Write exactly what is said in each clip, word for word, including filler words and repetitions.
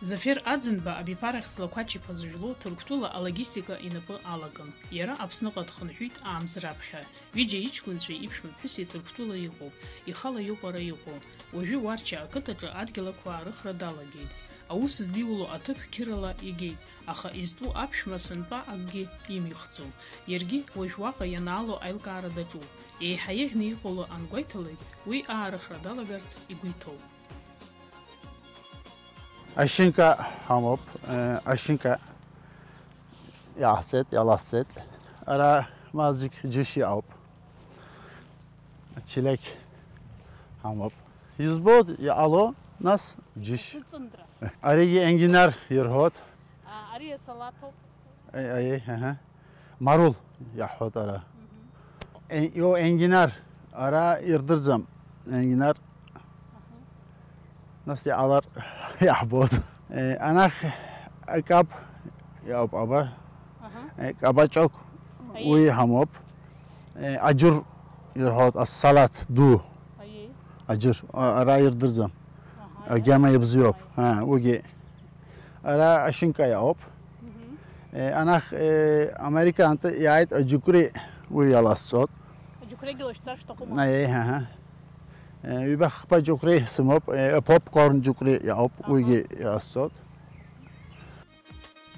Зафер Аӡынба абиԥарахь Ҵлақәачиԥа зыжәлоу Ҭырқәтәыла алогистика инапы алакын. Иара Аԥсныҟа дхынҳәит аамз раԥхьа. Ҩыџьа иҷкәынцәеи иԥшәма ԥҳәыси Ҭырқәтәыла иҟоуп, ихала иоуп ара иҟоу. Уажәы Уарча ақыҭаҿы адгьыл ақәаарыхра далагеит. Аус здиуло аҭыԥ қьырала игеит, аха изтәу аԥшәма сынтәа акгьы имихӡом. Иаргьы уажә уаҟа ианаало аилкаара даҿуп. Еиҳа иӷьны иҟало ангәеиҭалак, уи аарыхра далагарц игәы иҭоуп. Ашьынка ҳамоуп, э, ашьынка иаҳсеит, иаласҵеит. Ара маҷк џьышьа ауп. Чилек ҳамоуп. Избоит, иҟало, нас џьышь. Аҵыҵындра. Аригьы енгинар ирҳәоит. А, ари асалаҭоуп. Аи, аи, аҳа. Марул иаҳҳәоит ара. Мгм. Е-, ио, енгинар, ара ирдырӡам. Енгинар. Аҳа. Нас иҟалар иаҳбоит. Е, анахь акаб иауп аба. Аҳа. Е, кабачок, аи, уи ҳамоуп. Е, аџьур ирҳәоит, асалаҭ ду. Аи. Аџьур, а, ара ирдырӡам. Аҳа. Агьама ибзиоуп. Аи. А, уигьы. Ара ашьынка иауп. Мгм. Е, анахь, е, американтә иааит аџьықәреи, уи иаласҵоит. Аџьықәреигьы лашәҵар шәҭахума? Аи, аҳа. Е, ҩба-хԥа џьықәреи сымоуп, е, попкорн џьықәреи иауп, аҳа, уигьы иаласҵоит.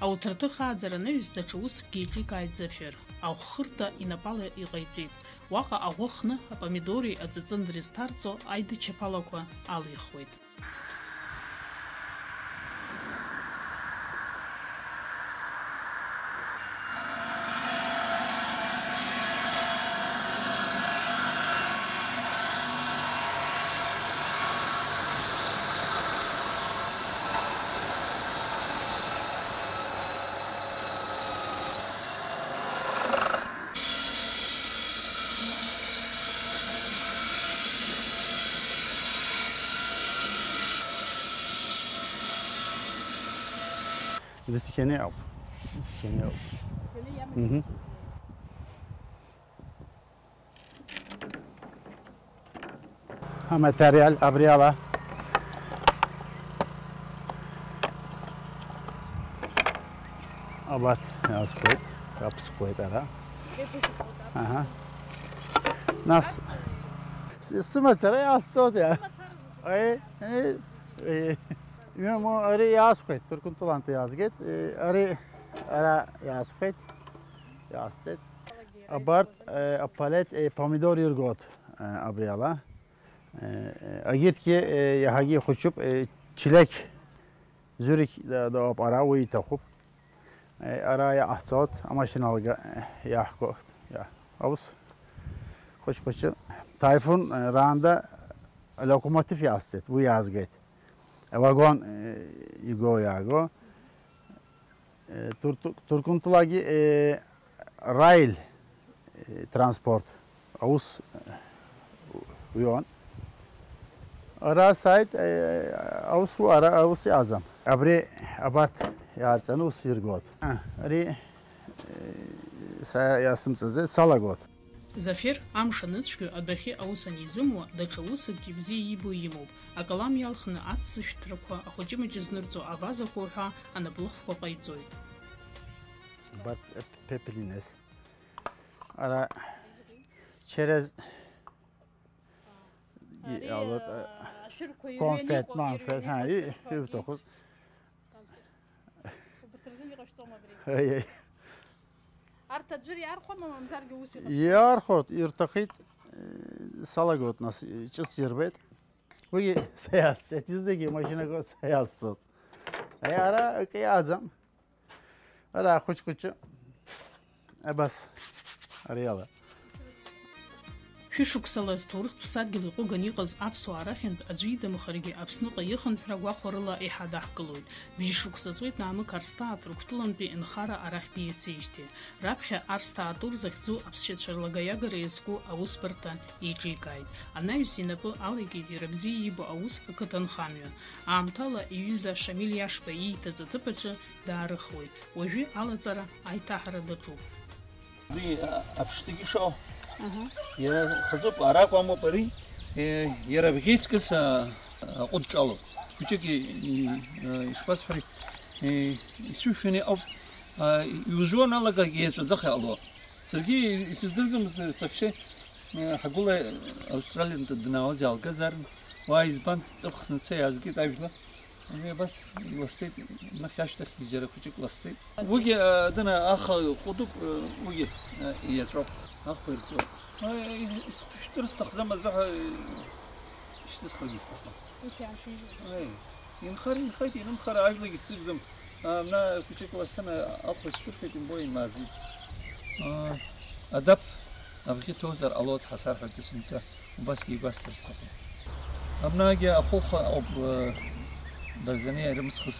Ауҭраҭых ааӡара анаҩс, даҽа усыкгьы еиҿикааит Зафер. Ахәхырҭа инапала иҟаиҵеит. Уаҟа аӷәы хны апомидори аҵыҵындреи зҭарҵо аидычаԥалақәа алихуеит. Дысқьаны ауп. Дысқьаны ауп. Дысқьаны иамаз. Мгм. Аматериал абри ала. Абарҭ иаасхәеит, иаԥсхәеит ара. Аҳа. Нас, с-, сымацара иаасцоит иа. Аи, аи, аи. Ҩыму ари иаасхәеит, Ҭырқәынтәылантәи иаазгеит. Е, ари ара иаасхәеит, иаасцеит. Абарҭ, э, апалет, э, помидор иргоит, э, абри ала. Э, э, агьырҭгьы, э, иаҳагьы ихәыҷуп, э, чилек, зурик, да, да, ауп, ара уи иҭахуп. Э, ара иаҟаҳҵоит, амашьына алга, э, иаҳго, иа-, аус хәыҷ-хәыҷы. Тайфун, э, раанда алокомотив иаасцеит, уи иаазгеит. Авагон, э, иго-иааго. Э, Турту-, Туркунтлагьы, э, раил, э, транспорт аус, э, уион. Ара сааит, э, аус, ара аус иаӡам. Абри абарҭ иаарҵаны ус иргоит. А, ари, э, са иасымҵаӡеит, салагоит. Зафер, амш аныцәгьо, адәахьы аус анизымуа, даҽа усыкгьы бзиа иибо имоуп. Акалам иалхны аццышәҭрақәа, ахәыҷы-мыҷы знырҵо авазақәа уҳәа анаплыхқәа ҟаиҵоит. But, uh, pepperines. Ара через Ари, алот, а, ашәырқәа конфет, ирҩаны иҟоу, манфет, ирҩаны ҳа, иҟоу и-, ашәырқәа, иуҭаху. Убарҭ рзын иҟашәҵом абри. Аиеи. Арҭ аӡәыр иархәама, мамзаргьы ус иҟашәҵома? Иархәоит, ирҭахеит, э, салагоит, нас, э, ҿыц ирбеит. Уигьы са иасцеит, зегьы машьынақәа са иасцоит. Аи, ара акы иааӡам. Ара хәыҷ-хәыҷы. Абас, ари ала. Шәышықәсала зҭоурыхтә ԥсадгьыл иҟәыганы иҟаз аԥсуаа рахьынтә аӡәы идамхаргьы Аԥсныҟа ихынҳәра гәахәарыла иҳадаҳкылоит. Бжьшықәса ҵуеит Наамықь Арсҭаа Ҭырқәтәылантәи нхара арахь диасижьҭеи. Раԥхьа Арсҭаа Тур захьӡу аԥсшьацәа рлагаҩагара иазку аусбарҭа еиҿикааит. Анаҩс инапы алеикит иара бзиа ибо аус ақыҭанхамҩа. Аамҭала иҩыза Шамиль Иашба ииҭаз аҭыԥ аҿы даарыхуеит. Уажәы алаҵара аиҭаҳара даҿуп. Уи, а, аԥштәгьы шоу. Аҳа. Иара хазуп, араҟа амоуп ари. Е, иара абӷьыцкыс, а, аҟәыд ҿалоуп. Хәыҷык и-, и-, э, ишԥасҳәари, и-, ицәышәаны иҟоуп, а, иужәуаналагак еҵәаӡаха иҟало. Саргьы исыздырӡомызт саҳәшьа, э, ҳагәыла Австралиантә днаауаз иаалгазаарын, уа избан ҵыԥх сынца иаазгеит ажәла. Уи абас иласӡеит, нахь ашьҭахь џьара хәыҷык ласӡеит. Уигьы, э, дына аха ҟәыдуп, э, уигьы, э, иаҵәоуп, ахәа иртәуп. Э, исхәышәтәыр сҭахӡам азыҳәа, э, ишьҭысхрагьы сҭахым. Ус иааншәыжьуеит. Еи, инхар инхеит, инымхар ажәлагьы сыгӡом. Абна хәыҷык ласаны ахәа сшәырҭеит, имбо имааӡеит. Аа, адап абӷьы ҭоузар ҟалоит ҳасарҳәоит сынтәа, убасгьы игәасҭар сҭахын. Абнагьы ахәылха ауп, э, Барзаниа ирымсхыз.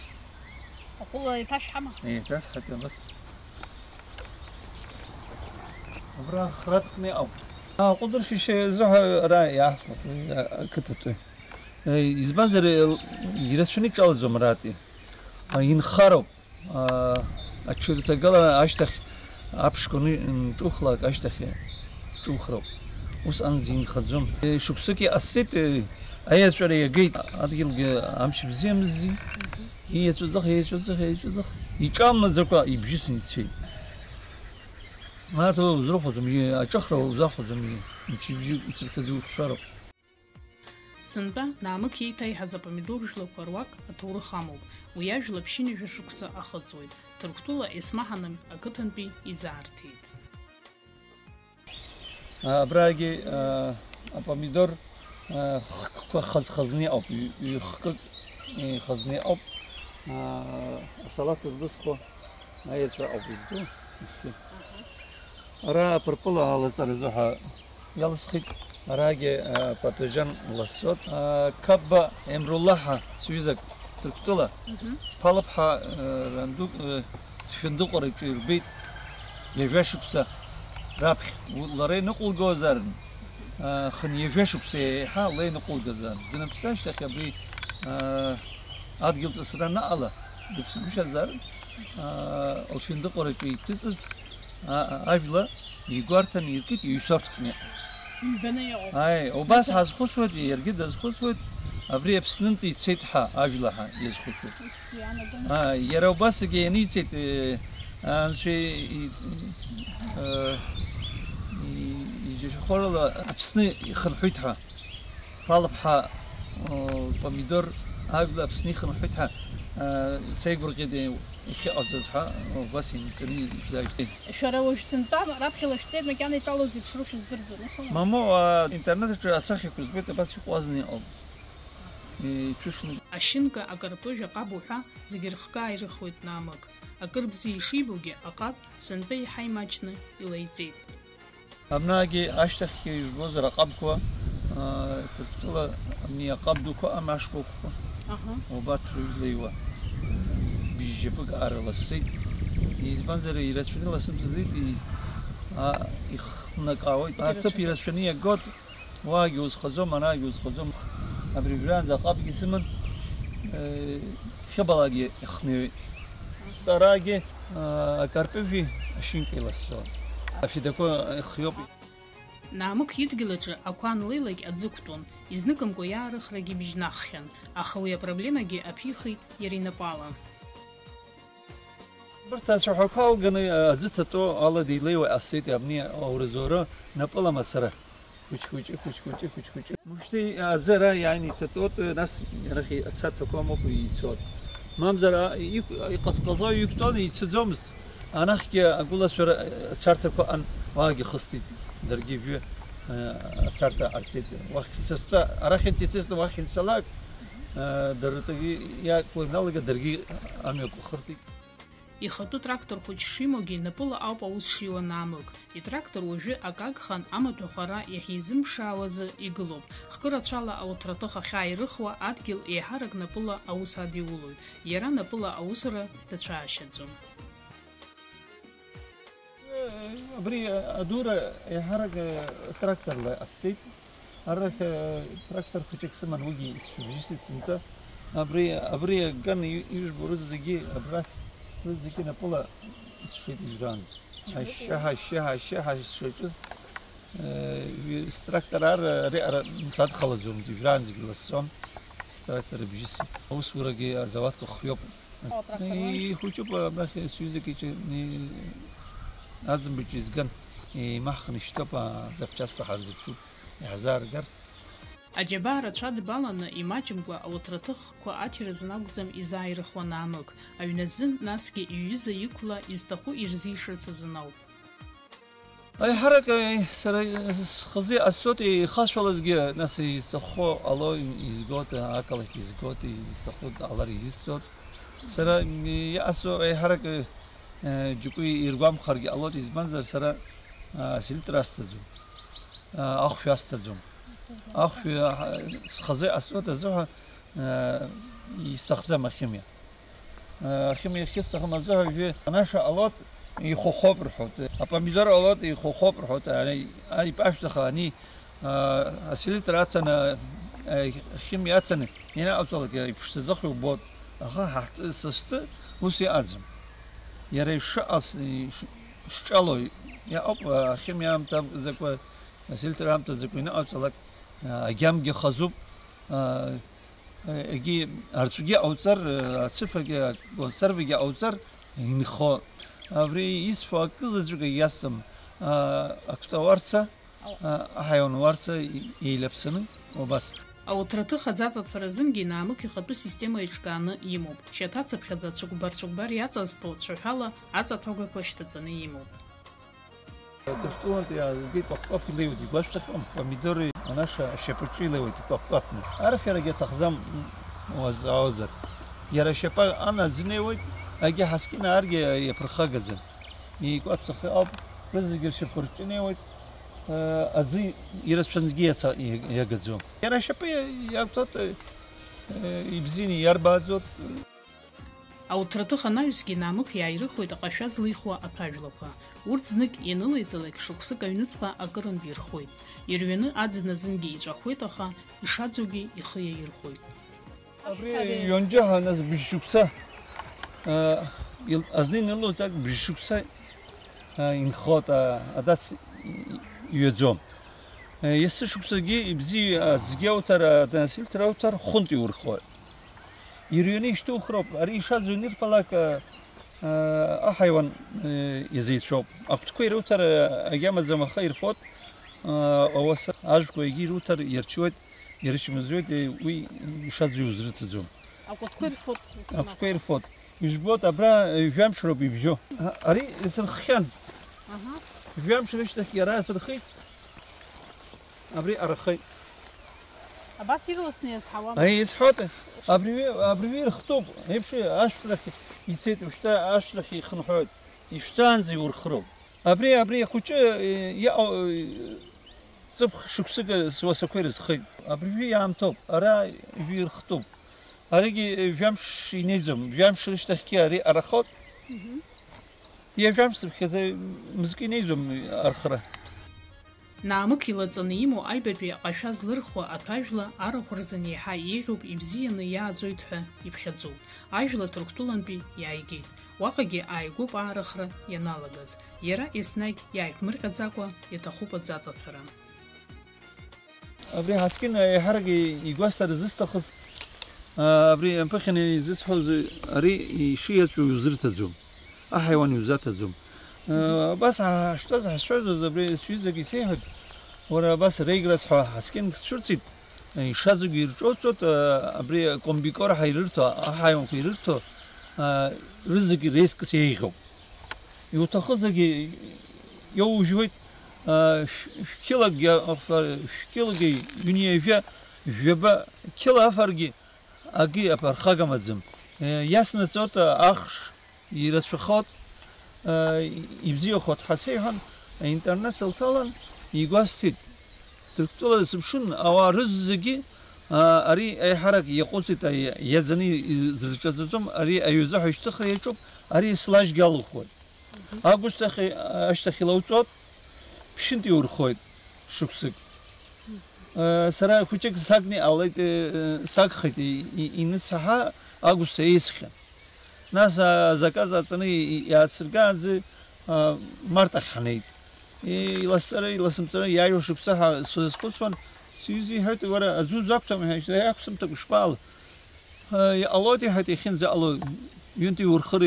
Ахәыла еиҭашәҳама? Еиҭасҳәеит абас. Абра хратәны иҟоуп. Аҟәыдыршьышьа азыҳәа ара иаҳфоит, уи ақыҭатәи. Е, избанзар, е, ирацәаны иҿалаӡом аратәи. А, инхароуп. А, аҽырҭагылара ашьҭахь аԥшқа ани-, нҿухлак ашьҭахь ҿухроуп. Ус анӡа инхаӡом. Е, шықәсык иҟасҵеит, е, аиаҵәара иагеит. Адгьылгьы амч бзиамыззи. Иеҵәаӡах, иеҵәаӡах, иеҵәаӡах. Иҿамнаӡакәа ибжьысны ицеит. Нарҭ узрыхәаӡом, и-, аҿыхра узахәаӡом, и-, мчыбжьы ицыԥхьаӡа иухшароуп. Сынтәа Наамықь иеиҭаиҳаз апомидор жәлақәа руак аҭоурых амоуп, уи ажәла ԥшьынҩажәа шықәса ахыҵуеит, Ҭырқәтәыла Есмаҳаным ақыҭантәи изаарҭеит. Абрагьы, а, апомидор, а, хкқәа хаз-хазны иҟоуп, ҩ-, ҩ-хкык ихазны иҟоуп, а, асалаҭ злысхуа аиаҵәа ауп изду. Ара апырпыл алаҵаразы ҳәа иалысхит, арагьы, а, баҭлыџьан ласуеит. А, Қапба Емруллаҳ ҳәа сҩызак Ҭырқәтәыла, Мгм. Ԥалыԥҳа, а, Рандук, а, Шәындыҟәараҿы ирбеит ҩажәа шықәса раԥхьа. У-, лара иныҟәылгозар, а, хын ҩажәа шықәса еиҳа леиныҟәылгазар. Днаԥсы ашьҭахь абри, а, адгьыл ҵысра анаҟала, дыԥсгәышьазар, а, лшәындыҟәараҿы иҭыҵыз, а, а, ажәла игәарҭан иркит, иҩсырҭ ҟны. Ҩбаны иҟоуп. Аи, убас Нас ҳазхәыцуеит, иаргьы дазхәыцуеит, абри Аԥснынтәи ицеит ҳәа ажәла ҳәа иазхәыцуеит. Ус иаанагон. А, иара убасгьы ианиҵеит, э, анцәа и-, э, и-, иџьашьахәарала Аԥсны ихынҳәит ҳәа. Ԥалыԥҳа, о, помидор ажәла Аԥсны ихынҳәит ҳәа, э, сеигәырӷьеит, э, иахьыҟарҵаз ҳәа, убас инаҵаны исзааишьҭит. Шәара уажә сынтәа раԥхьа лашәҵеит, макьана итәалоу зеиԥшроу шәыздырӡом, ус аума? Мамоу, а, интернет аҿы асахьақәа збоит, абас иҟоу азна иҟоуп. Иҭәышны. Ашьынка, акарпыжә, аҟаб уҳәа зегьы рыхкы ааирыхуеит Наамык. Акыр бзиа ишибогьы, аҟаб сынтәа еиҳа имаҷны илеиҵеит. Абнагьы ашьҭахьгьы ижәбозар аҟабқәа, аа, Ҭырқәтәыла абни аҟаб дуқәа ыҟами, ашкәакәқәа. Аҳа. Убарҭ рыжәла иуа. Бжьжьапык аарыласит. Избанзар, ирацәаны иласымҵаӡеит, и-, а, ихнакаауеит. Аҭыԥ ирацәаны. Ирацәаӡоуп. Ирацәаны иагоит, уаагьы узхаӡом, анаагьы узхаӡом. Абри жәаанӡа аҟабгьы сыман, э, хьыбалагьы ихнеиуеит. Арагьы, аа, акарпыжәи ашьынкеи ласӡом. Афидақәа ихиоуп. Наамык идгьыл аҿы ақәа анлеилак аӡы ықәтәон, изныкымкәа иаарыхрагьы бжьнаххьан, аха уи апроблемагьы аԥихеит иара инапала. Абарҭ ацәаҳәақәа алганы аӡы ҭатәоу ала деилеиуа ҟасҵеит, абни ауразоура напыла мацара. Хәыҷ-хәыҷы, хәыҷ-хәыҷы, хәыҷ-хәыҷы. Мышьҭеи аӡы ара иааины иҭатәоуп, нас арахь ацарҭақәа амоуп ицоит. Мамзар, а, иқә-, иҟазҟазо иқәтәон, ицаӡомызт. Анахьгьы агәылацәа ацарҭақәа ыҟан, уаагьы хысит, даргьы жәҩа, а, ацарҭа ҟарҵеит. Уахь сасцәа, арахьынтә иҭысны уахь инцалак, а, дара ртәгьы иакәланалага, даргьы амҩақәа хыртит. Ихатәы трактор хәыҷ шимоугьы, напыла ауп аус шиуа Наамык. Итрактор уажәы акы агхан, амаҭәахә ара иахьизымԥшаауазы игылоуп. Хкы рацәала ауҭраҭых ахьааирыхуа, адгьыл еиҳарак напыла аус адиулоит. Иара напыла аусура дацәаашьаӡом. Абри адура еиҳарак, э, тракторла ҟасҵеит. Арахь, э, трактор хәыҷык сыман, уигьы исшыбжьысит сынтәа. Абри, абри аган и-, ижәбо рызегьы абрахь, рызегьы напыла исшеит ижәраанӡа. Ҳашьшьы, ҳашьшьы, ҳашьшьы, ҳашьшьы шаҿыз, э, ҩ-, страктор ар-, ари ара садхалаӡомызт, ижәраанӡагьы лассон. Трактор бжьыси. Аусурагьы азауадқәа хҩоуп. О, трактор. Ихәыҷуп, абрахь сҩызак иҿы, и-, Аӡынбаҿы изган, еимаҳхны ишьҭоуп, а, запчастқәа ҳарзыԥшуп, иаҳзааргар. Аџьабаа рацәа дбаланы, имаҷымкәа ауҭраҭыхқәа аҭиразын акәӡам изааирыхуа Наамықь. Аҩназын, насгьы иҩыза иқәла изҭаху ирзишарц азын ауп. Аиҳарак, сара схазы асоҭ ихашәалазгьы, нас, изҭаххо ало изгоит, ақалақь изгоит, изҭаху алар изцоит. Сара иасо аиҳарак, џьоукы иргәамԥхаргьы ҟалоит, избанзар сара, а, селитра асҭаӡом, а, ахәшә асҭаӡом. Ахәшә, а, схазы асоҭ азыҳәа, а, исҭахӡам ахимиа. Ахьымҩахьысҭахым азыҳәа уажәы анаша ҟалоит, ихәахәоуп рҳәоит, апомидор ҟалоит, ихәахәоуп рҳәоит, ани, ани ипашәҭаха, ани, а, аселитра аҭаны, а, ахьымҩа аҭаны ианаҟаҵалак, иԥшӡазыхәа убоит, аха ҳаҳҭ-, састы ус иҟаӡам. Иара ишыҟаз, иш-, шҿало иҟоуп, ахьымҩа аамҭазакәа, аселитра аамҭазакәа ианаҟаҵалак, а, агьамгьы хазуп, а, Егьи арҵәгьы ҟауҵар, ацыфагьы, аконсервагьы ҟауҵар, инхо. Абри исфо акы заҵәык иасҭом, а, акәтауарца, а, аҳаиуан уарца еилаԥсаны, убас. Ауҭраҭых аӡаҵатәара азынгьы Наамықь ихатәы система еиҿкааны имоуп. Шьаҭацыԥхьаӡа цәыкәбар-цәыкәбар иаҵазҭо цәаҳәала аҵаҭәагақәа шьҭаҵаны имоуп. Ҭырқәтәылантәи аазгеит кәаԥ-кәаԥ илеиуеит, игәашәҭахьоу, помидори анаша ашьапаҿы илеиуеит икәаԥ-кәаԥны. Архьарагьы аҭахӡам уазҵаауазар. Иара ашьапы анаӡ инеиуеит, егьи ҳаскьына аргьы иаԥырхагаӡам. Икәаԥсахьоу ауп, рызегьы ршьапқәа рҿы инеиуеит, э, аӡы ирацәаӡангьы иаца-, иагаӡом. Иара ашьапы иа-, иақәтәоит, э, ибзианы иарбааӡоит. Ауҭраҭых анаҩсгьы Наамықь иааирыхуеит аҟашәа злихуа аҭәажәлақәа. Урҭ знык ианылеиҵалак, шықәсык аҩныҵҟа акырынтә ирхоит. Ирҩаны аӡын азынгьы иҵәахуеит, аха ишаӡугьы ихы иаирхәоит. Абри ҩынџьаҳа нас бжьшықәса, а, ил-, азны инылоҵак бжьшықәса, а, инхоит, а, адац иҩаӡом. А, есышықәсагьы ибзиа аӡгьы ауҭар, а, аселитра ауҭар, хәынтә иурхоит. Ирҩаны ишьҭухроуп, ари ишаӡу анирфалак, а, а, аҳаиуан, а, изеицәоуп. Акәтқәа ируҭар, а, агьамаӡам, аха ирфоит, а, ауаса ажәқәа егьи ируҭар иарчуеит, ирычмазаҩуеит, е, уи ишаӡу иузрыҭаӡом. Акәтқәа ирфоит, ус. Акәтқәа ирфоит. Ижәбоит, абра, е, жәамш роуп ибжьо. А, ари исырххьан. Аҳа. Жәамш рышьҭахь иара асырхит. Абри арахеит. Абас ирласны иазҳауама? Аи, исҳәоит. Абри, абри ирхтуп. Еиԥш ашәҭрахь ицеит, ушьҭа ашәҭрахь ихынҳәуеит. Ишьҭаанӡа иурхроуп. Абри, абри ахәыҷы, э, иҟоу, э, ҵыԥх шықәсык суасақәа ирызхеит. Абри иаамҭоуп. Ара ирхтуп. Аригьы, э, жәамш инеиӡом. Жәамш рышьҭахьгьы ари арахоит. Мгм. Иажәамш сыԥхьаӡа мызкы инеиӡом архра. Наамықь илаҵаны имоу аҩбатәи аҟашәа злырхуа аҭәажәла арахә рзын еиҳа еиӷьуп, ибзианы иааӡоит ҳәа иԥхьаӡоуп. Ажәла Ҭырқәтәылантәи иааигеит. Уаҟагьы ааигәоуп аарыхра ианалагаз. Иара еснагь иааиԥмырҟьаӡакәа иаҭахуп аӡаҵаҭәара. Абри ҳаскьын еиҳарак игәасҭар зысҭахыз, а, абри амԥыхьаны изысҳәоз, ари ишиаҵәу иузырҭаӡом, аҳаиуан иузаҭаӡом. А, абас ҳа-, ҳаштәаз ҳазшәазоз абри сҩызак исеиҳәеит, уара абас реиграс ҳәа ҳаскьын сцәырҵит, ишаӡогьы ирҿоуҵот, а, абри акомбикор ҳәа ирырҭо, аҳаиуанқәа ирырҭо, а, рызегь реизкыс еиӷьуп. Иуҭахызаргьы иоужьуеит, а, шә-, шәқьылакгьы афар, шәқьылакгьы ҩынҩажәа, жәаба қьыла афаргьы акгьы аԥырхага амаӡам. Е, иаснаҵоит ахш, ирацәахоит, а, ибзиахоит ҳәа сеиҳәан, аинтернет сылҭалан, игәасҭеит. Ҭырқәтәыла сыԥшын, ауаа рызегьы, а, ари аиҳарак иаҟәыҵит, аи-, иаӡаны изырҿаҵаӡом, ари аҩыза ҳәа ишьҭыхра иаҿуп, ари слажьгьы алыхәоит. Август ахь, ашьҭахь илауҵот, ԥшьынтә иурхоит шықәсык. Э, сара хәыҷык сагны иҟалеит, э, сагхеит, и-, и-, иныцаҳа август еисхьан. Нас, а, заказ аҵаны и-, и-, иаацыргаанӡа, а, март ахь ҳнеит. И-, иласҵара, иласымҵара иааиуа шықәса ҳәа сазхәыцуан, сҩыза иҳәеит, уара, аӡәы узақәҭәам ҳәа, иахьа ақәсымҭак ушԥаала? Иҟалоит, иҳәеит, иахьынӡаҟало, ҩынтә иурхыр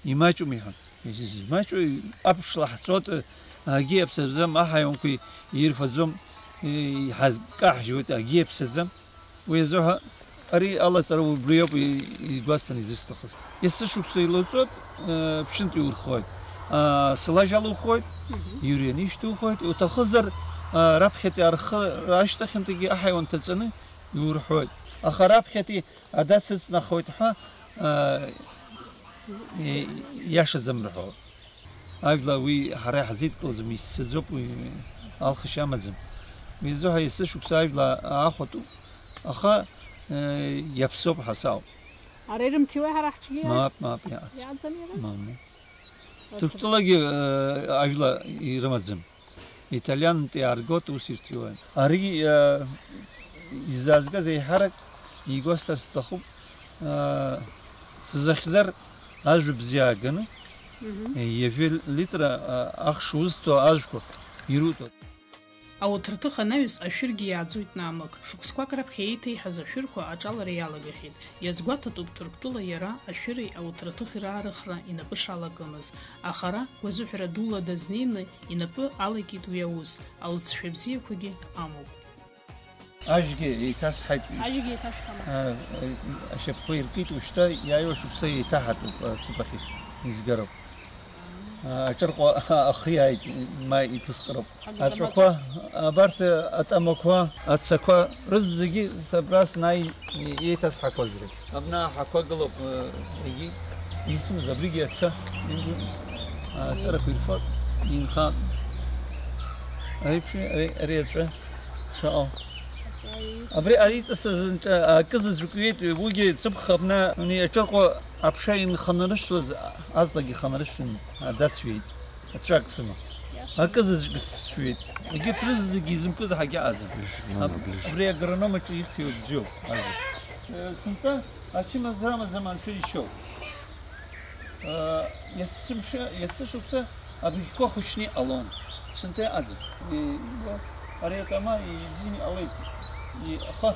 имаҷума, иҳәон. Измаҷу, аԥшла ҳцоит, акгьы иаԥсаӡам, аҳаиуанқәа ирфаӡом, иҳазкаҳжьуеит, акгьы иаԥсаӡам. Уи азыҳәа ари алаҵара убри ауп и-, игәасҭан изысҭахыз. Есышықәса илоуҵоит, э, ԥшьынтә иурхоит. А, сылажь алухоит, иуриан ишьҭухоит, уҭахызар, а, раԥхьатәи архы ашьҭахьынтәигьы аҳаиуан ҭаҵаны иурҳәоит. Аха раԥхьатәи адас ыҵнахуеит ҳәа, а, и-, иашаӡам рҳәоит. Ажәла уи ҳара иҳазидкылаӡом, иссаӡоуп, уи алхышьа амаӡам. Уи азыҳәа есышықәса ажәла аахәатәуп, аха, э, иаԥсоуп ҳасау. Ара ирымҭиуеи ҳара ҳҿгьы? Мап, мап, иааз. Иааӡам иара? Мамоу. Ҭырқәтәылагьы, э, ажәла ирымаӡам. Италиантәи аргот ус ирҭиуан. Ари, э, изаазгаз еиҳарак игәасҭар сҭахуп, э, сзахьӡар ажәа бзиа ааганы, Мгм. э, ҩажәа литра, э, ахш узҭо ажәқәа ирутәуп. Ауҭраҭых анаҩс ашәыргьы иааӡоит наамык. Шықәсқәак раԥхьа еиҭеиҳаз ашәырқәа аҿалара иалагахьеит. Иазгәаҭатәуп Ҭырқәтәыла иара ашәыреи ауҭраҭыхи раарыхра инапы шалагамыз. Аха ара гәазыҳәара дула дазнеины инапы алакит уи аус, алҵшәа бзиақәагьы амоуп. Ажьгьы еиҭасҳаит. Ажьгьы еиҭасҳама? А, ашьапқәа иркит, ушьҭа иааиуа шықәса еиҭаҳатәуп аҭыԥ ахь изгароуп. Аҿырҟәа ахы иааит, ма иԥысҟароуп. Ҳагӡамаҵәа. Ацәақәа, абарҭ атамақәа, ацақәа рызегьы сабра снааи еиҭасҳақәаз роуп. Абна аҳақәа гылоуп, егьи исымаз абригьы аца, аҵарақәа ирфоит, инхаан. Аиԥш, ари, ари аҵәа шаҟа. Абри ари иҵысыз акы заҵәык ҩеит, уигьы цыԥх абна, ани аҿырҟәа аԥша инханарышьҭуаз, аҵлагьы иханарышьҭуан, адацәеит. Ацәак сыма. Иашан. Акы заҵәык сшәеит. Егьырҭ рызегьы изымкыз ҳагьаҟаӡам. Аб-, абри агрономаҿы ирҭиуа бзиоуп ажәа. Э, сынтәа ачымазара амаӡам анцәа ишьоуп. Э, есымша, есышықәса абыжьқәа хәыҷны иҟалон. Сынтәа иҟаӡам. Э, Ари атама ибзианы иҟалеит. И-, аха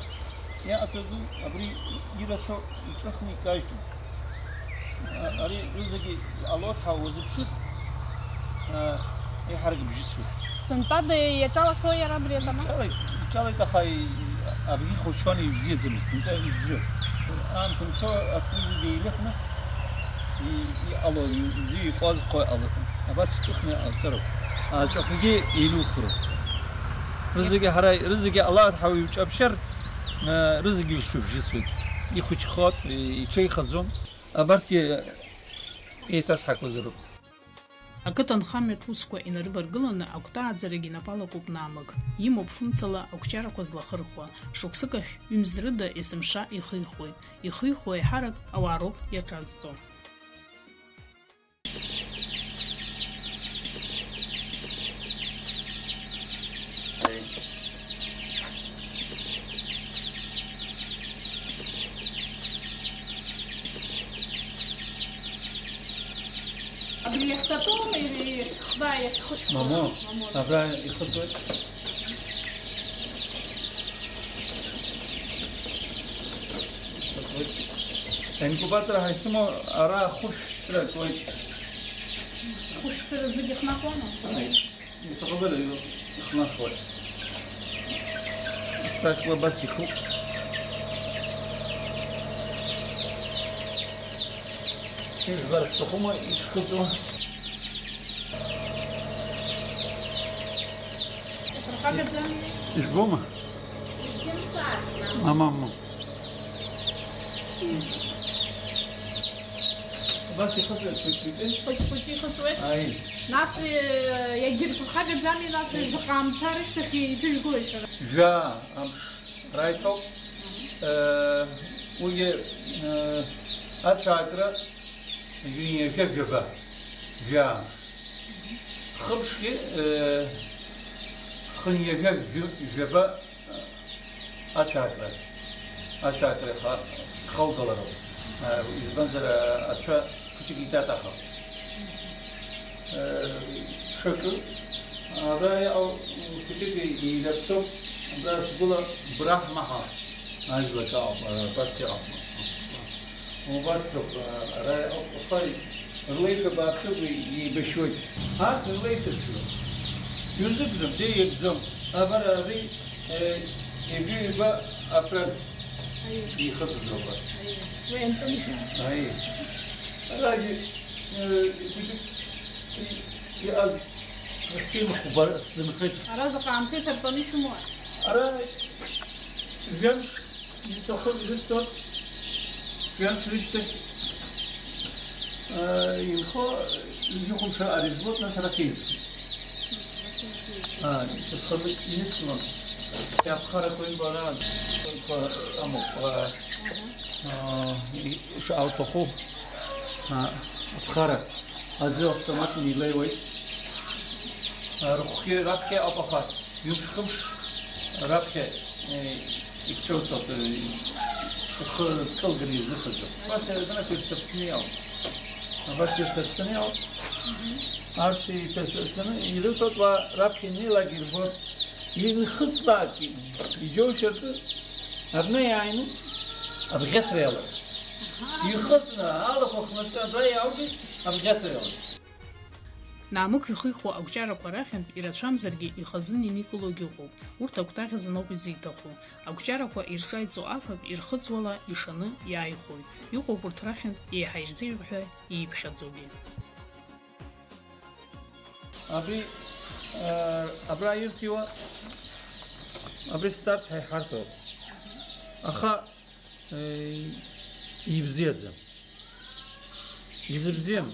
иаатәазу абри ирацәоу иҿыхны икажьтәуп. А-, ари рызегьы иҟалоит ҳәа уазыԥшыр, а, еиҳарак бжьысуеит. Сынтәада иаҿалахьоу иара абри атама? Иҿалеит, иҿалеит, аха и-, абри ихәашьуан, ибзиаӡамызт, сынтәа ибзиоуп. Аамҭа мцо арҭ рызегьы еилыхны и-, иҟало, и-, ибзиа иҟазхо иҟало. Абас иҿыхны иҟалҵароуп. Аҵәақәагьы еилухыроуп. Рызегьы ҳара, рызегьы алаҭ ҳауаҩ иуҿаԥшьар, э, рызегьы ушыбжьысуеит. Ихәыҷхоит, и-, иҽеихаӡом. Абарҭгьы еиҭасҳақәазароуп. Ақыҭанхамҩатә усқәа инарываргыланы акәтаа ааӡарагьы инапы алакуп наамык. Имоуп фымцала ақәҷарақәа злахырхуа. Шықәсык ахь ҩымз рыда есымша ихихуеит. Ихихуа еиҳарак ауаа роуп иаҿазҵо. Абри иахьтатоума, или иахьхба, иахьхәыҷқәа? Мамо, мамо, абра ихыҵуеит. Ихыҵуеит. Инкубатор ҳәа исымоу ара хәышә сракуеит. Хәышә цыра знык ихнахуама? Ааи. Иҭахызар ихнахуеит. Ҭакла абас ихуп. Ижәбар шәҭахума ишхыҵуа? Иахырхагаӡами? Ижәбома? Ибжьымсааит, мама. Мама, мама. Убас ихыҵуеит, хәыҷ-хәыҷы. Хәыҷ-хәыҷы ихыҵуеит? Аи. Нас, э, иагьырԥырхагаӡами, нас, заҟа аамҭа рышьҭахь иҭыжәгои шәара? Жәаа амш раиҭоуп. Э, уигьы, э, ацәаакра жәаҩа жәаба. Жәаа амш. Хымшгьы, э, хынҩажәа жәаба. Ацәаакра, ацәаакра иха-, ихаугалароуп. Избанзар, ацәа хәыҷык итатахап. Ҽакы, абра иҟоу хәыҷык еидаԥсоуп, абра сгәыла Браҳма ҳәа ажәлак ыҟоуп, абас иҟоуп. Убарҭоуп, ара иҟоуп, аха рлеишәа бааԥсык еибашьуеит. Арҭ рлеишәа ршьуеит. Иузыгӡом, џьа иагӡом. Абар ари, э, ибжьы ҩба аԥра Аиеи. Ихыҵыз ауп. Аиеи. Уи анҵәамшәа. Аиеи. Арагьы, э, ихәыҷык, и-, иҟаз сеимхәба сзынхеит. Ара заҟа аамҭа иҭартәаны ишәымои? Ара жәамш Изҭаху ирысҭоит, жәамш рышьҭахь, аа, инхо, ҩажәи хәымш ара избоит, нас арахь еизгеит. Аа, са схазы инысклон. Аԥхарақәа ибо ара, амоуп, аа, аа, и-, ишаауҭаху, аа, аԥхара аӡы автоматны илеиуеит. Аа, рыхәгьы раԥхьа иҟоуп, аха Ҩымш-хымш раԥхьа, э, икҿоуҵоит, э, рхы кылганы изыхаӡом. Абас иаргьы ирҭаԥсны иауп. Абас ирҭаԥсны иауп. Арҭ иҭаԥсны ирыҭоит, уа раԥхьа инеилак ирбоит. Инхыҵлак иџьоушьартә абна иааины абӷьаҭра иалак. Ихыҵны алақәа хнакы абра иааугеит, абӷьаҭра иалак. Наамықь ихихуа ақәҷарақәа рахьынтә ирацәамзаргьы ихазын иникылогьы ыҟоуп. Урҭ акәтаӷь азыноуп изиҭаху. Ақәҷарақәа ирҿаиҵо афатә ирхыҵуала ишаны иааихәоит. Иҟоуп урҭ рахьынтә еиҳа ирзеиӷьу ҳәа ииԥхьаӡогьы. Абри, э, абра ирҭиуа, абри старт ҳәа иҳарҭоуп. Аха Ибзиаӡам. Изыбзиам.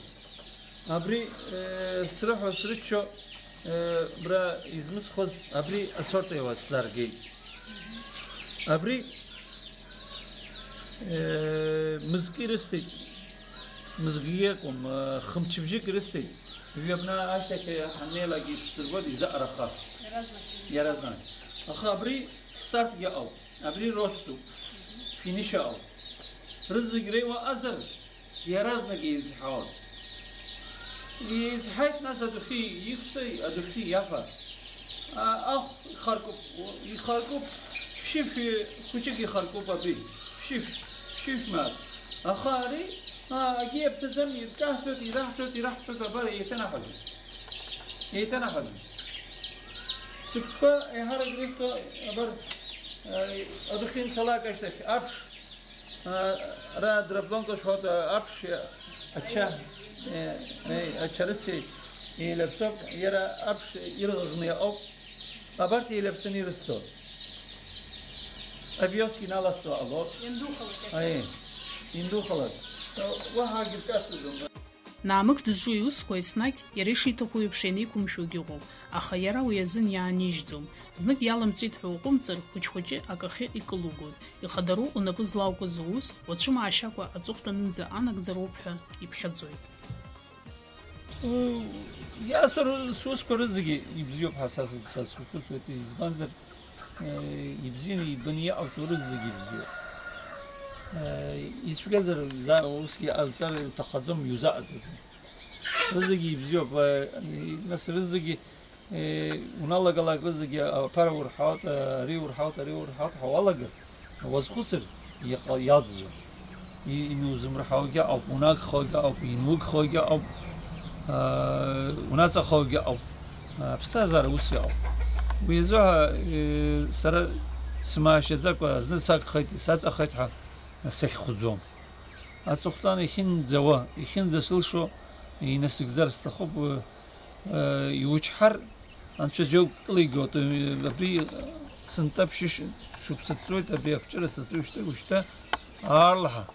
Абри, э, срыҳәо, срыччо, э, бра измыцхәыз, абри асорт еиуа сзааргеит. Абри, э, мызкы ирысҭеит, мызкгьы акәым, э, хымчыбжьык ирысҭеит. Жәабна ашьҭахь ҳаннеилак ишсырбоит изаҟараха. Иаразнак. Иаразнак. Аха абри стартгьы ауп. Абри роступ, финиш ауп. Рызегь реиуа азар, иаразнак еизҳауан. Еизҳаит, нас адәахьы иқәҵа, адәахьы иафа. А, ахә ихаркуп, ихаркуп, ԥшьышә хәыҷык ихаркуп абри, ԥшьышә, ԥшьышә мааҭ. Аха ари, а, акгьы иаԥсаӡам, иркаҳҳәоит, ираҳҭоит, ираҳҭоит, абар, еиҭанаҳәаӡом. Еиҭанаҳәаӡом. Сыгәқәа еиҳарак рысҭо, абар, Адәахьы инцалак ашьҭахь аԥш, ара драпланка шҳәоит, аԥш ача, ачарыци еилаԥсоуп, иара аԥш ирӷыӷны иҟоуп, абарҭ еилаԥсаны ирысҭоит. Авиоск иналасҵо ҟалоит. Иандухалак. Аиеи, индухалак. Уаҳа акгьы рҿасӡом. Наамықь дызҿу иусқәа еснагь иара ишиҭаху еиԥш ианеиқәымшәогьы ыҟоуп, аха иара уи азын иаанижьӡом. Знык иалымҵит ҳәа уҟәымҵыр, хәыҷ-хәыҷы акахьы икылугоит. Ихадароу унапы злаугоз уус, уацәымаашьакәа аҵыхәтәанынӡа анагӡароуп ҳәа иԥхьаӡоит. Иасур сусқәа рызегьы ибзиоуп ҳәа са схәыцуеит, избанзар, ибзианы ибаны иҟауҵо рызегьы ибзиоуп. Ицәгьазар, заа усгьы ҟазҵар лҭаххаӡом, иузаҟаҵаӡом. Рызегьы ибзиоуп, нас рызегьы, уналагалак рызегьы аԥара урҳауеит, ари урҳауеит, ари урҳауеит ҳәа уалагар, уазхәыцыр, иҟа-, иалҵӡом. И-, иузымырҳауагьы ауп, унагхауагьы ауп, инугхауагьы ауп, аа, унаҵахауагьы ауп. Аԥсҭазаара ус иҟоуп. Уи азы ҳәа, э, сара сымаашьаӡакәа, зны сагхеит, саҵахеит ҳәа сахьхәӡом. Аҵыхәтәан иахьынӡауа, иахьынӡасылшо инасыгӡар сҭахуп, э, э, иучҳар, Анцәа џьоук кылигоит, э, абри сынтәа ԥшьышықәса ҵуеит, абри акәҷыра саҵоуижьҭеи ушьҭа аарлаҳа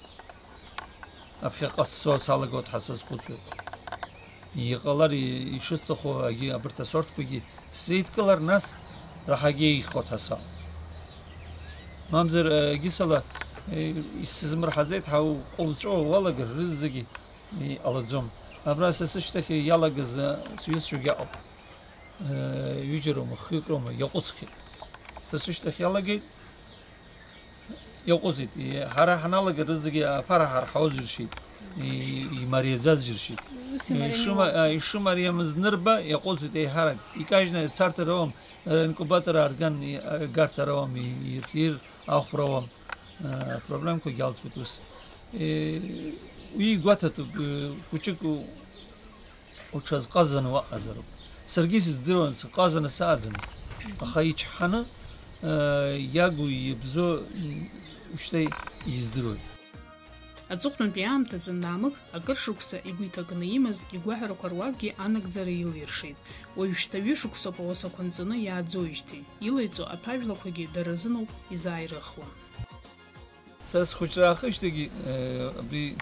аԥхьаҟа ссо салагоит ҳәа сазхәыцуеит. Иҟалар и-, ишысҭаху агьи абарҭ асортқәагьы сзеидкылар, нас раҳагьы еиӷьхоит ҳәа сауп. Мамзар, э, егьысала, э, исзымырҳаӡеит ҳәа уҟоуҵәо уалагар рызегьы иҟалаӡом. Абра са сышьҭахь иалагаз, э, сҩызцәагьы ыҟоуп. Э, ҩыџьа роума, хҩык роума, иаҟәыҵхьеит. Са сышьҭахь иалагеит, иаҟәыҵит. И-, ҳара ҳаналага рызегьы аԥара ҳарҳауаз џьыршьеит. И-, имариаӡаз џьыршьеит. Ус имарианы Ишыма-, иҟоуп. А, ишымариамыз нырба, иаҟәыҵит еиҳарак. Икажьны ацарҭа роуам, э, инкубатор аарган, и-, агарҭа роуам, и-, ирҭир ахә роуам. Э, проблемқәагьы алҵуеит ус. Уи игәаҭатәуп, хәыҷык уҽазҟазаны уаҟазароуп. Саргьы сыздыруан, сҟазаны сааӡамызт. Аха ичҳаны, иагу, иабзоу, ушьҭа издыруеит. Аҵыхәтәантәи аамҭазы Наамықь акыр шықәса игәы иҭакны имаз игәаҳәарақәа руакгьы анагӡара илиршеит. Уажәшьҭа ҩышықәсоуп ауасақәа нҵаны иааӡоижьҭеи, илаиҵо аҭәажәлақәагьы дара рзыноуп изааирыхуа. Сара схәыҷра аахижьҭеигьы, э, абри,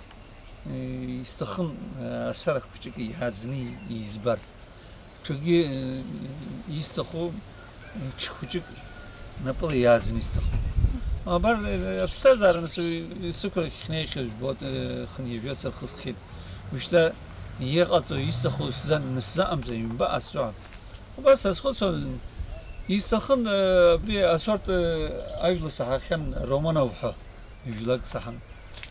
э, исҭахын, э, асарахә хәыҷык иааӡны избар. Ҽакгьы, э, исҭаху, э, ҽ-, хәыҷык напыла иааӡны исҭаху. Абар, э, аԥсҭазаара нас уи сықәрахь хнеихьаз жәбоит, э, хынҩажәа сырхысхьеит. Ушьҭа иҟаҵо, исҭаху сзан-, сзаҟамҵо, ҩба асҳәа. Убас сазхәыцуан, исҭахын, э, абри асорт, э, ажәла саҳахьан, Романов ҳәа, жәлак саҳан.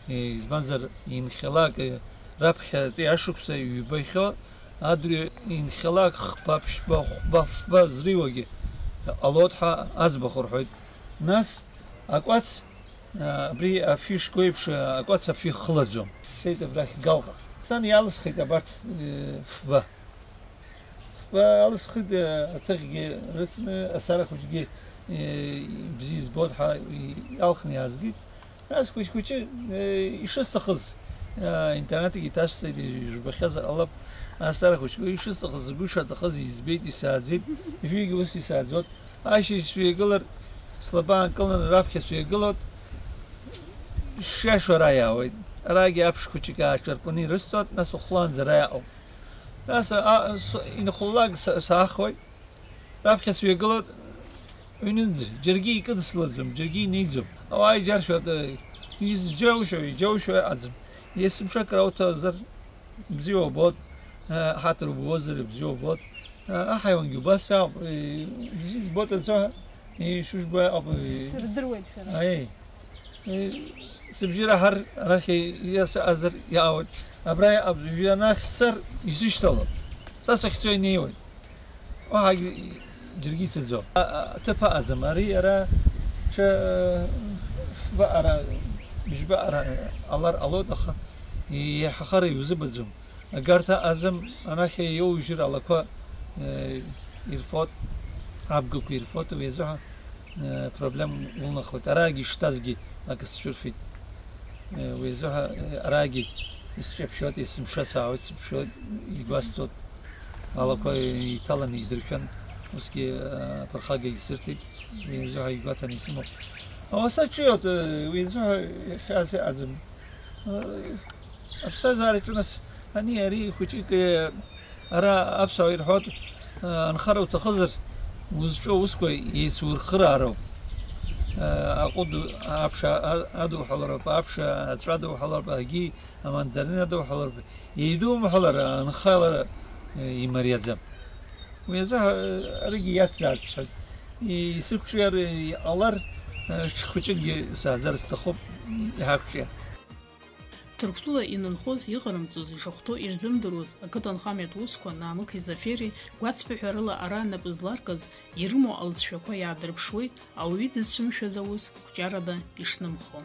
Э, избанзар, инхьалак, э, раԥхьатәи ашықәса ҩбахьоу, адырҩ инхьалак хԥа, ԥшьба, хәба, фба зриуагьы ҟалоит ҳәа аӡбахә рҳәоит. Нас акәац, э, абри афҩы шгоу еиԥш, э, акәац афҩы хылаӡом. Сцеит абрахь Галҟа. Сан иалысхит абарҭ, э, фба. Фба алысхит, э, аҭыхгьы рыцны, асара хәыҷгьы, э, бзиа избоит ҳәа, и-, иалхны иаазгеит. Нас хәыҷ-хәыҷы, э, ишысҭахыз, э, интернетгьы иҭасҵеит, ижәбахьазар ҟалап, асара хәыҷқәа ишысҭахыз, сгәы ишаҭахыз избеит, исааӡеит, ижәигьы ус исааӡоит. Ашьыжь сҩагылар, слаба аанкыланы раԥхьа сҩагылоит, шиашоу ара иаауеит. Арагьы аԥш хәыҷык ааҿарпаны ирысҭоит, нас ухәлаанӡа ара иаауп. Нас, а, с-, инхуллак са-, саахуеит. Раԥхьа сҩагылоит, ҩнынӡа, џьаргьы икыдыслаӡом, џьаргьы инеиӡом. Ауаа иџьаршьоит, э, изџьоушьо, иџьоушьо аӡым. Есымша акрауҭозар бзиа убоит, э, ҳаҭыр убозар бзиа убоит. Э, аҳаиуангьы убас ауп, э, бзиа збоит азы, ишыжәбо ауп, э, Шәырдыруеит шәара. Аи. Э, сыбжьы раҳар, арахь иасаазар иаауеит. Абра иаҟабҵо, ҩанахь сцар, исышьҭалап. Са сахьцо инеиуеит. Уаҳагь џьаргьы ицаӡом. А, а, аҭыԥ аҟаӡам. Ари ара ҽа, фба ара, бжьба ара ҟалар ҟалоит, аха иаҳахара иузыбаӡом. Агарҭа аӡам, анахь иоужьыр алақәа, э, ирфот, абгақәа ирфот, уи азыҳәа, э, проблема улнахуеит. Араагьы ишҭазгьы акы сцәырфеит. Э, уи азыҳәа, э, араагьы исҿаԥшьоит, есымша саауеит, сыԥшуеит, игәасҭоит. Алақәа иҭаланы идыршәан, усгьы, э, аԥырхага исырҭеит, уи азыҳәа игәаҭаны исымоуп. Ауаса ҿиоит, э, уи азыҳәа иахьа сыҟаӡам. Аԥсҭазаараҿы нас ани ари хәыҷык, э, ара аԥсуаа ирҳәоит, э, анхара уҭахызар, узҿу аусқәа еицурхыраароуп. Э, аҟәыд аԥша а-, адуҳәалароуп, аԥша аҵәа адуҳәалароуп, агьи амандарин адуҳәалароуп. Еидумҳәалар, анхалара, э, имариаӡам. Уи азы, э, аригьы иацзааз сҳәоит. Исықәҿиар, э, иҟалар, э, ҽхәыҷыкгьы сааӡар сҭахуп, иҳақәҿиар. Ҭырқәтәыла инынхоз, иҟарымҵоз, ишахәҭоу ирзымдыруаз ақыҭанхамҩатә усқәа Наамықьи Зафери гәацԥыҳәарыла ара нап зларкыз, ирымоу алҵшәақәа иаадырԥшуеит ауаҩы дызцәымшәаз аус қәҿиарада ишнымхо.